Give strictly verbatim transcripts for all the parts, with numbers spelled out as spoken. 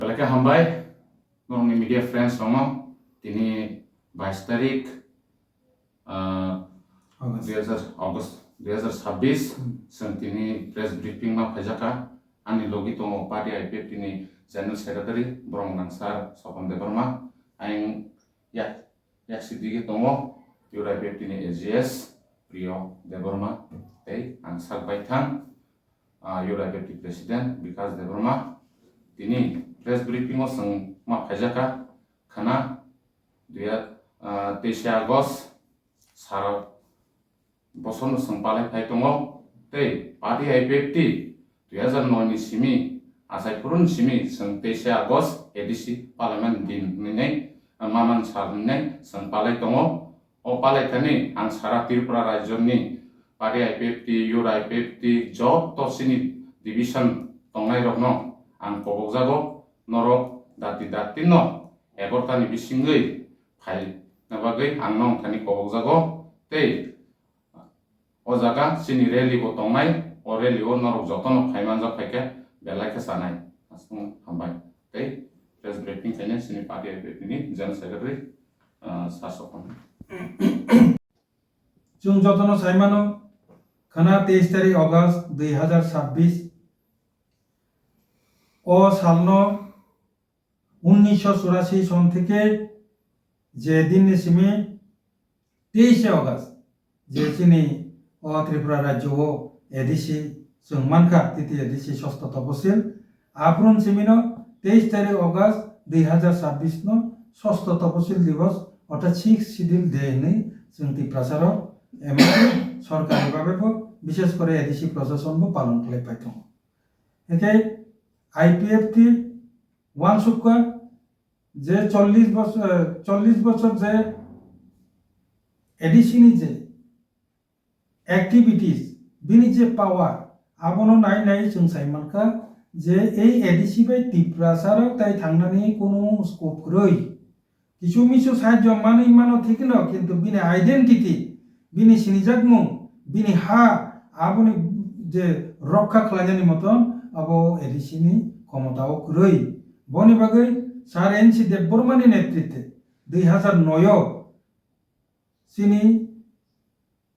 Belai khe hambai, norokni media friends rokno, tini bais tarik, ah, August. Dui hazar, August dui hazar sabbish, Hmm. chwng tini press briefing ma phaijakha. Ani logi tongo party I P F T ni General Secretary, borok nang sir Sopon Debbarma. Ayang ya, yaksi dige tongo, Youth I P F T ni A G S, Priyo Debbarma, tei ang sak baithang, ah, Youth I P F T President Bikash Debbarma. Tini press briefing o chwng ma phaijakha, khana, dui, ah, teisha August, sara bosorno chwng palai phai tongo, tei party I P F T dui hazar noi ni simi, achai phuru ni simi chwng teisha August A D C Parliament din hinwi nai, ah, maman sal hinwi nai chwng palai tongo. O palai thani ang sara Tripura rajyoni party I P F T, Youth I P F T, joto chini division tongnai rokno ang kobokjago, norok dati dati no egarota ni bisingwi phaina bagwi ang nong thani kobokjago, tei o jaga chini rally bo tongnai, o rally o norok jotono phai manjak phaikhe belai khe chanai. Aswk hambai. Tei press briefing khainai chini party I P F T ni General Secretary, ah, Sir Sopon. Chwng jotono sai mano, khana teis tarik August dui hazar sabbish o salno unnisho churashi son theke je din ni simi teishe August je chini o Tripura rajyo o A D C chwng mankha, titi A D C sosto toposil. Aphuru ni simi no teis tarik August dui hazar sabbish no sosto toposil divos orthat sixth schedule day hinwi chwng Tiprasa rok emon sorkari babe bo, bishes kore A D C prosason bo palon khlai pai tongo. Hake I P F T uansukha je chollish bosor, chollish bosor je A D C ni je activities, bini je power, abono nai nai chwng sai mankha je ei A D C bai Tiprasa rok tai thangnani kunu scope kwrwi. Kisu misu sahajyo manwi mano thikno, kintu bini identity, bini sinijakmung, bini ha, aboni je rokha khlainani moton abo A D C ni khomotao kwrwi. Boni bagwi Sir N C Debbarma ni netritwe dui hazar noi o chini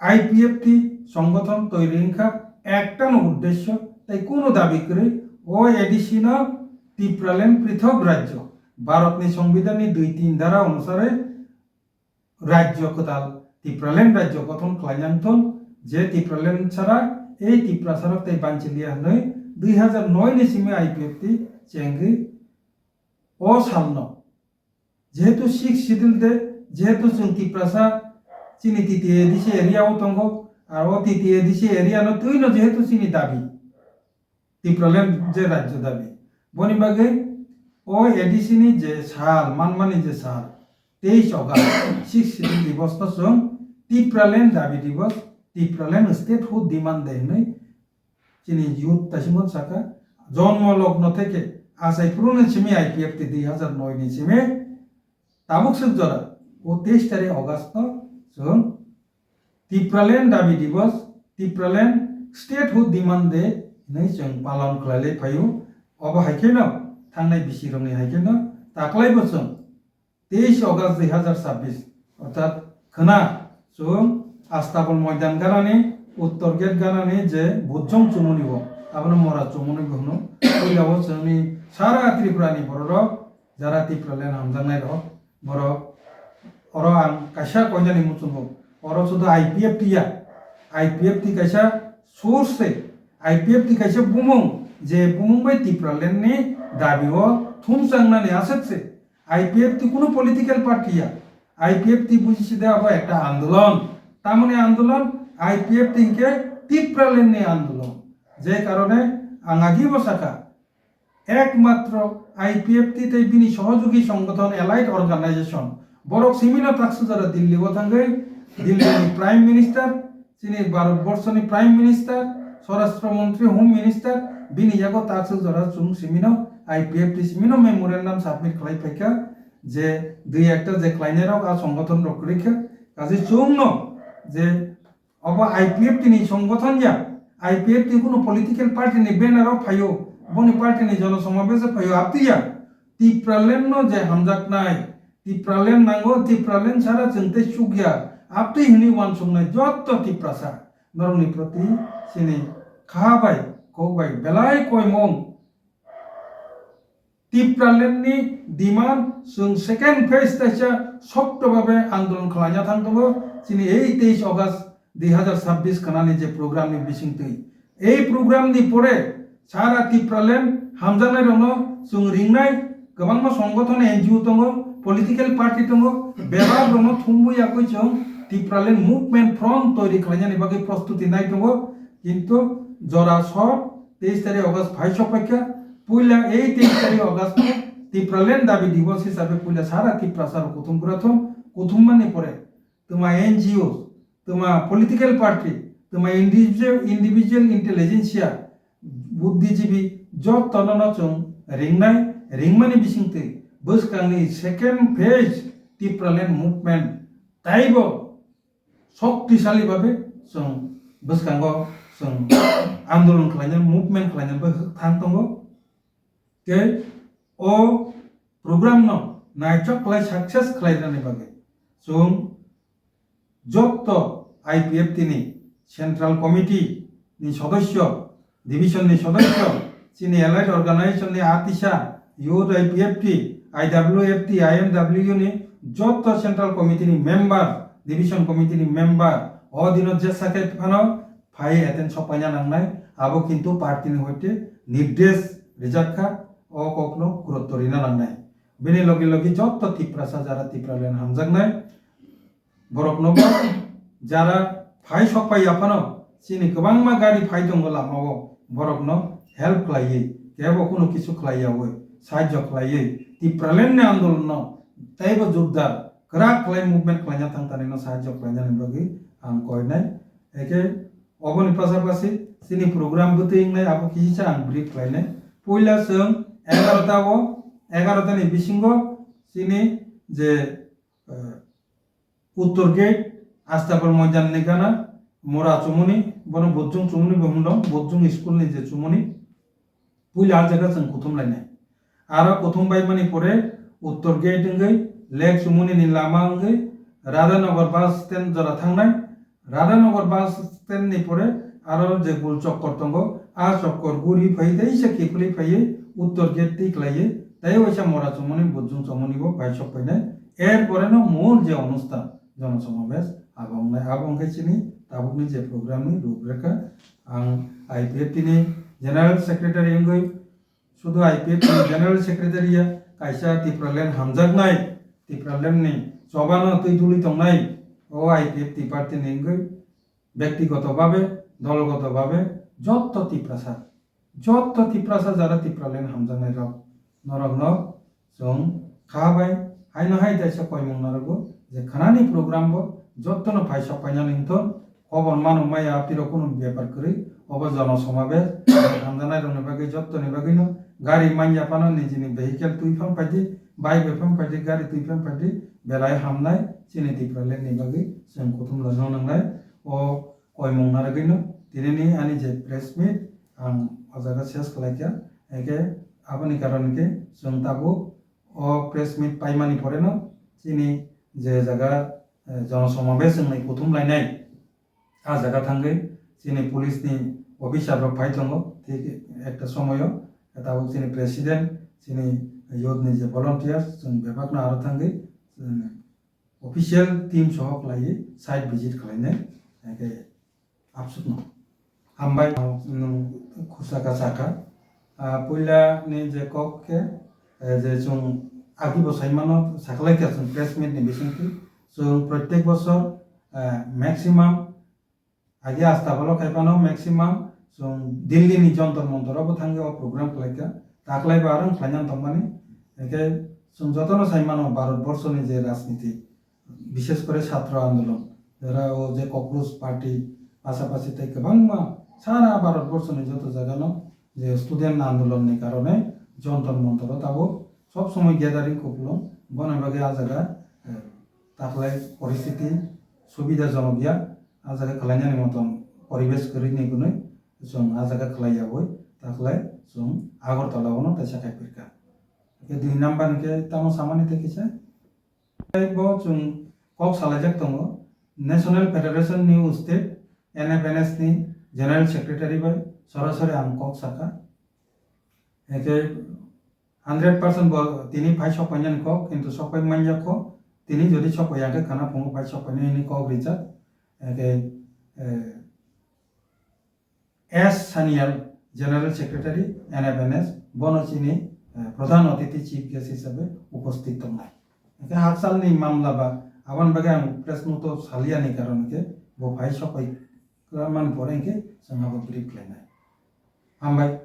I P F T songgothon toiri wngkha ektano uddesyo tei kunu dabi kwrwi, o A D C no Tipraland prithok rajyo, Bharatni Songbidanni dui tin dhara onusare rajyo kwtal Tipraland rajyo gothon khlaina wngthun, je Tipraland chara ei Tiprasarok tei banchiliya hwnwi dui hazar noi ni simi I P F T chengwi o salno Jehetu sixth schedule de, jehetu chwng Tiprasa chini T T A D C area o tongo, aro T T A D C area no twino jehetu chini dabi, Tipraland je rajyo dabi. Boni bagwi o A D C ni je sal, manmani je sal, teis August, sixth schedule divos no chwng Tipraland dabi divos, Tipraland statehood demand de hinwi Chini youth taisingo saka, jonmo logno theke achai phuru ni simi I P F T dui hazar noi ni simi tabuk swk jora o teis tarik August no chwng Tipraland dabi divos, Tipraland statehood demand day hinwi chwng palon khlailai phaio. Obo hai kheno thangnai bisi rokni hai kheno taklai bo chwng teis August dui hazar sabbish, orthat khwna chwng Astabol Moidan ganani, Uttor Gate ganani je Bujong chumuni bo, abono Mora chumuni bo hwno. Puila o chwngni sara Tripura ni bororok, jara Tipraland hamjaknai rok, borok oro ang kaisa koinani muchungo, oro sudu I P F T ya, I P F T kaisa source se, I P F T kaisa bumung, je bumung bai Tipraland ni dabi o thumchangnani aswk se. I P F T kunu political party ya. I P F T buji side abo ekta andolon. Tamoni andolon I P F T hinkhe Tipraland ni andolon. Je karone ang agi bo saka, ekmatro I P F T tei bini sohojogi songgothon allied organization borok simino taksujara Delhi o thangwi Delhi ni Prime Minister Chini Bharat Borso ni Prime Minister, Swarashtra Mantri, Home Minister, bini yago takswk jora chwng simino I P F T simino memorandum submit khlai phaikha je dui ekta je khlainai rok a songgothon rok kwrwi kha. Kaje chwng no je obo I P F T ni songgothon ya, I P F T kunu political party ni banner o phaio, boni party ni jono somabesh o phaio, apti ya. Tipraland no je hamjaknai, Tipraland nango, Tipraland sara chwng tei chukya, abtwi hwnwi uansuknai jotto Tiprasa norokni proti chini kha bai kok bai belai koimung. Tipraland ni demand chwng second phase taisa sokto babe andolon khlaina thang tongo. Chini ei teis August dui hazar sabbish khanani je program ni bisingtwi, ei program ni pore sara Tipraland hamjaknai rokno chwng ringnai. Kwbangma songgothon, N G O tongo, political party tongo, bebak rokno thumwi yakwi chwng Tipraland movement front toiri khlainani bagwi prostuti nai tongo. Kintu jora sor teis tarik August phai sokphaikha. Puila ei teis tarik August no Tipraland dabi divos hisabe puila sara Tiprasa rok kuthum kwrathum, kuthum mani pore twma N G O, twma political party, twma individual, individual intelligentsia, buddhijibi jotto no no chwng ringnai, ringmani bisingtwi bwskangni second phase Tipraland movement taibo shoktisali babe chwng bwskango chwng andolon khlainai, movement khlainai bai thang tongo. Tei o program no naithok khlai success khlainani bagwi chwng jotto I P F T ni Central Committee ni sodosyo, division ni sodosyo, chini allied organization ni atisa, Youth I P F T, I W F T, I M W ni jotto Central Committee ni member, Division Committee ni member, o dino jesa khe phano phai attend sokpaina nangnai, abo kintu party ni hoite nirdesh rijak kha, o kokno gurutto rina nangnai. Bini logi logi jotto Tiprasa jara Tipraland hamjaknai, borokno bo jara phai sokpai yaphano chini kwbangma gari phai tongo lamao, borokno help khlaiwi, kebo kunu kisu khlai yawi, sahajyo khlaiwi, Tipraland ni andolon no teibo jordar kwrak khlai movement khlaina thang tanino sahajyo khlainani bagwi ang koinai. Eke oboni pasapasi chini program bwtwi wngnai abo kisa ang brief khlainai. Puila chwng egarota o, egarota ni bisingo chini je, eh, Uttor gate, Astabal Moidan ni gana, mora chumuni, bono Bojong chumuni bo hwnwi, Bojong school ni je chumuni, puila ah jaga chwng kuthum lainai. Aro kuthum bai mani pore Uttor gate wngwi, Lake Chumuni ni lama wngwi, Radhanagar bus stand jora thangnai, Radhanagar bus stand ni pore aro je gul chokkor tongo, a chokkor guri phai teisa kiphilwi phaiwi uttor gate twi khlaiwi tei waisa mora chumuni bujung chumuni bo bai sok painai. Er pore no mul je onusthan jono somabesh abo wngnai, abo wngkhe chini tabukni je program ni ruprekha. Ang I P F T ni General Secretary wngwi Sudu I P F T ni General Secretary ya kaisa Tipraland hamjaknai, Tipraland ni chobano twi duli tongnai, o I P F T party ni wngwi bektigoto babe, dolgoto babe jotto Tiprasa, jotto Tiprasa jara Tipraland hamjaknai rok, norokno chwng kha bai haino hai daisa koimung narwgo je khanani program bo jottono phai sok painani wngthon. Kobor mano maya apirok kunu bepar kwrwi, obo jono somabesh hamjaknai rokni bagwi jottoni bagwino gari manya phano nijini vehicle twi phang paidi, bike bai phang paidi, gari twi phang paidi, belai hamnai chini Tipraland ni bagwi chwng kuthum lano nangnai. O koimung narwgwino tinini ani je press meet ang o jaga ses khlaikha, eke aboni karon khe chwng tabuk o press meet paimani poreno chini je jaga, eh, jono somabesh wngnai kuthum lainai. Ah jaga thangwi chini police ni officer rok phai tongo, thik ekta somoyo tabuk chini president, chini youth ni je volunteers, chwng bebakno aro thangwi, chwng official team soho khlaiwi site visit khlainai, hwnkhe absukno hambai nwng khursa kha sakha. Ah, puila ni je kok khe, eh, je chwng agi bo saimano sakhlai kha chwng press meet ni bisingtwi, chwng protek bosor, eh, maximum agi Astabalo khai phano maximum chwng Delhi ni Jantar Mantar o bo thangwi o program khlai kha, taklai bo arang khlaina tongmani. Hwnkhe chwng jotono saimano Bharat borsoni je rajniti, bishes kore chhatro andolon, jara o je Cockroach Party, pasapasi tei kwbangma sara Bharat borsoni joto jagano je student andolon ni karone Jantar Mantar o tabuk sob somoi gathering kupulung, boni bagwi ah jaga, eh, taklai poristiti subida jonok ya, ah jaga khlainani motom poribesh kwrwini hwnwi chwng ah jaga khlai yawi taklai chwng Agartala o no teisa khai pirkha. Ke dui number hwnkhe tamo samani tei kisa. Tei bo chwng kok salaijak tongo, National Federation New State, N F N S ni General Secretary bai sorasori ang kok saka. Hwnkhe hundred percent bo tini phai sokpainani kok, kintu sokpai manjak kho, tini jodi sokpaiya hwnkhe khana phungo phai sokpainani kok rijak. Hwnkhe, eh, S Sanyal, General Secretary, N F N S, bono chini, eh, Pradhan Atithi Chief Guest hisabe uposthit tongnai. Hwnkhe hakchalni mamla ba, aboni bagwi ang press note o saliya ni karon hwnkhe bo phai sokpai man pore hwnkhe chwng abo brief khlainai. Hambai.